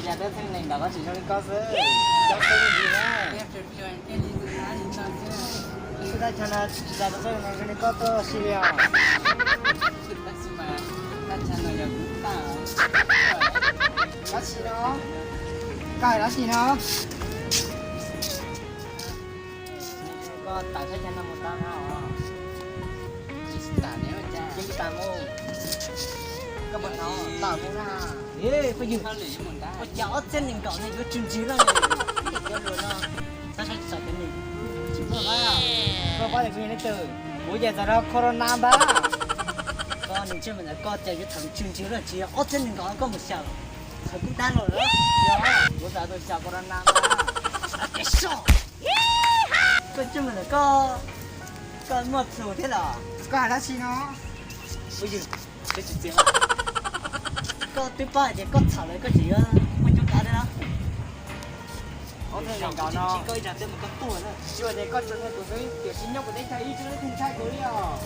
Yog tib txheej neeg nkaus koj tsis zoo li koj xwb, koj xwb li na. Tib txheej neeg zoo li koj tuaj zoo li koj tuaj si li os. Dab tsi no? Koj hais dab tsi no? Koj tawm thaj chaw no mus tau na os. Tsis tawm mus. Koj puas hnov tawm mus na? Phooj ywg, ua cas ob txhiab nees nkaum no yuav tsw ntswg loj li? Cov lus no, xav xav cov niag tsis muaj, koj paub tias kuv yog leej twg? Kuv ces txawm yog Corona ntag. Koj niag ntsej muag ntawm koj cas yuav thaum tsw ntswg loj, tsis yog ob txhiab nees nkaum koj mus xyaum thaum kub dab los lawm? Yog, kuv txawm tus xyaum Corona ntag. Ces so, koj ntsej muag ntawm koj, koj muaj plhus thiab los? Koj hais dab tsi no? Phooj ywg, koj tsis txiav, koj twb paub hais tias koj txhaum lawm koj tseem yuav muaj coob kav thiab no. Ob txhiab nees nkaum no, koj ib zag tej mus koj tuag na. Tsis ua tias koj tsuas nyiam kuv xwb, tiam sis nyob kuv teb chaws ib txhiab leej twg ntshai kuv li os.